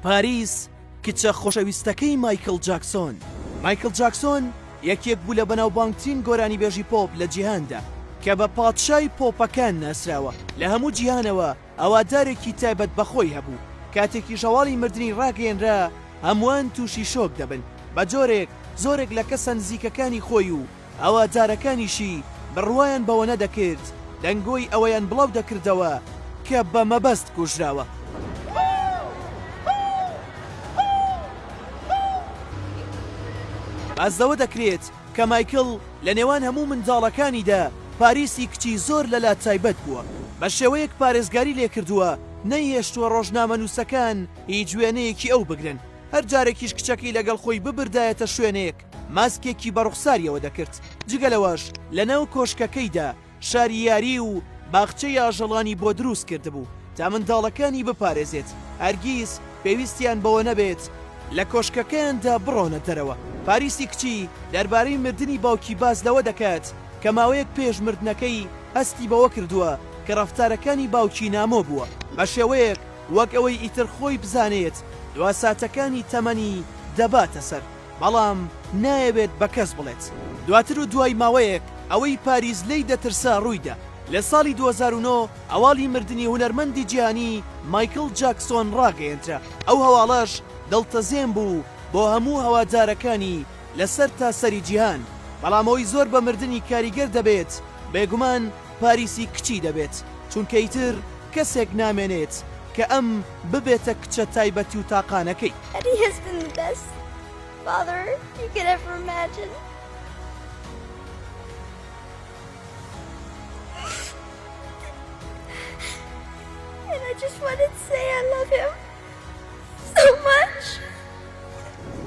پاریس کچە خۆشەویستەکەی مایکڵ جاکسۆن مایکڵ جاکسۆن یەکێک بوو لە بەناوبانگترین گۆرانیبێژی پۆپ لە جیهاندا کە بە پادشای پۆپەکان ناسراوە لە هەموو جیهانەوە هەوادارێکی تایبەت بە خۆی هەبوو کاتێکیش هەواڵی مردنی ڕاگەیەنرا هەمووان تووشی شۆک دەبن بە جۆرێک زۆرێک لە کەسە نزیکەکانی خۆی و هەوادارەکانیشی بڕوایان بەوە نەدەکرد، دەنگۆی ئەوەیان بڵاو دەکردەوە کە بە مەبەست کوژراوە. باس لەوە دەکرێت کە مایکڵ لە نێوان هەموو منداڵەکانیدا پاریسی کچی زۆر لەلا تایبەت بووە، بە شێوەیەک پارێزگاری لێکردووە نەیهێشتووە ڕۆژنامەنووسەکان هیچ وێنەیەکی ئەو بگرن، هەر جارێکیش کچەکەی لەگەڵ خۆی ببردایەتە شوێنێک ماسکێکی بە ڕوخساریەوە دەکرد، جگە لەوەش لەناو کۆشکەکەیدا شاری یاری و باخچەی ئاژەڵانی بۆ دروست کردبوو تا منداڵەکانی بپارێزێت هەرگیز پێویستیان بەوە نەبێت لە کۆشکەکەیاندا بڕۆنە دەرەوە. پاریسی کچی دەربارەی مردنی باوکی باس لەوە دەکات کە ماوەیەک پێش مردنەکەی هەستی بەوە کردووە کە ڕەفتارەکانی باوکی نامۆ بووە بە شێوەیەک وەک ئەوەی ئیتر خۆی بزانێت دوا ساتەکانی تەمەنی دەباتە سەر. بەڵام نایەوێت بە کەس بڵێت. دواتر و دوای ماوەیەک ئەوەی پاریس لێی دەترسا ڕوویدا. لە ساڵی 2009 هەواڵی مردنی هونەرمەندی جیهانی مایکڵ جاکسۆن ڕاگەیەندرا، ئەو هەواڵەش دڵتەزێن بوو بۆ هەموو هەوادارەکانی لە سەرتاسەری جیهان، بەڵام ئەوەی زۆر بە مردنی کاریگەر دەبێت بێگومان پاریسی کچی دەبێت، چونکە ئیتر کەسێک نامێنێت کە ئەم ببێتە کچە تایبەتی و تاقانەکەی. Daddy has been the best father you could ever imagine. And I just wanted to say I love him so much.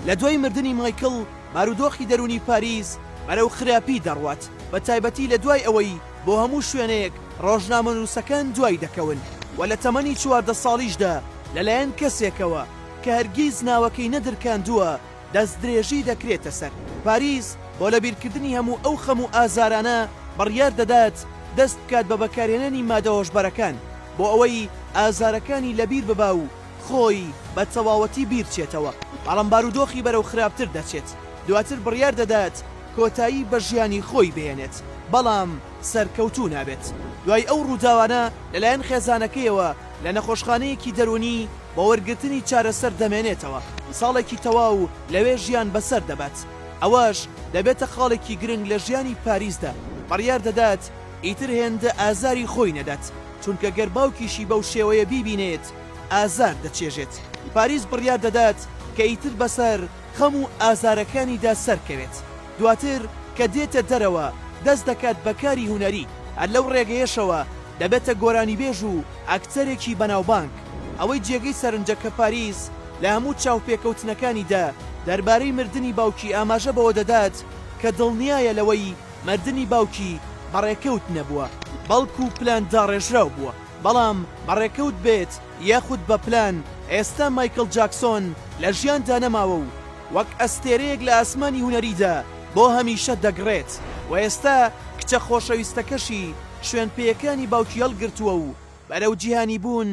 لە دوای مردنی مایکڵ، بارودۆخی دەروونی پاریس بەرەو خراپی دەڕوات، بە تایبەتی لە دوای ئەوەی بۆ هەموو شوێنێک ڕۆژنامەنووسەکان دوای دەکەون و لە تەمەنی 14 ساڵیشدا لەلایەن کەسێکەوە کە هەرگیز ناوەکەی نەدرکاندووە دەستدرێژی دەکرێتە سەر. پاریس بۆ لەبیرکردنی هەموو ئەو خەم و ئازارانە بڕیار دەدات دەست بکات بە بەکارهێنانی مادە هۆشبەرەکان بۆ ئەوەی ئازارەکانی لەبیر ببا و خۆی بە تەواوەتی بیرچێتەوە، بەڵام بارودۆخی بەرەو خراپتر دەچێت، دواتر بڕیار دەدات کۆتایی بە ژیانی خۆی بهێنێت، بەڵام سەرکەوتوو نابێت. دوای ئەو ڕووداوانە لەلایەن خێزانەکەیەوە لە نەخۆشخانەیەکی دەروونی بۆ وەرگرتنی چارەسەر دەمێنێتەوە، ساڵێکی تەواو لەوێ ژیان بەسەر دەبات، ئەوەش دەبێتە خاڵێکی گرنگ لە ژیانی پاریسدا، بڕیار دەدات ئیتر هێندە ئازاری خۆی نەدات، چونکە گەر باوکیشی بەو شێوەیە بیبینێت ئازار دەچێژێت. پاریس بڕیار دەدات کە ئیتر بەسەر خەم و ئازارەکانیدا سەرکەوێت. دواتر کە دێتە دەرەوە دەست دەکات بە کاری هونەری، هەر لەو ڕێگەیەشەوە دەبێتە گۆرانیبێژ و ئەکتەرێکی بەناوبانگ. ئەوەی جێگەی سەرنجە کە پاریس لە هەموو چاوپێکەوتنەکانیدا دەربارەی مردنی باوکی ئاماژە بەوە دەدات کە دڵنیایە لەوەی مردنی باوکی بە ڕێکەوت نەبووە، بەڵکو پلان داڕێژراو بووە. بەڵام بە ڕێکەوت بێت یاخود بە پلان، ئێستا مایکڵ جاکسۆن لە ژیاندا نەماوە و وەک ئەستێرەیەک لە ئاسمانی هونەریدا بۆ هەمیشە دەگڕێت و ئێستا کچە خۆشەویستەکەشی شوێنپێیەکانی باوکی هەڵگرتووە و بەرەو جیهانیبوون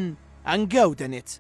هەنگاو دەنێت.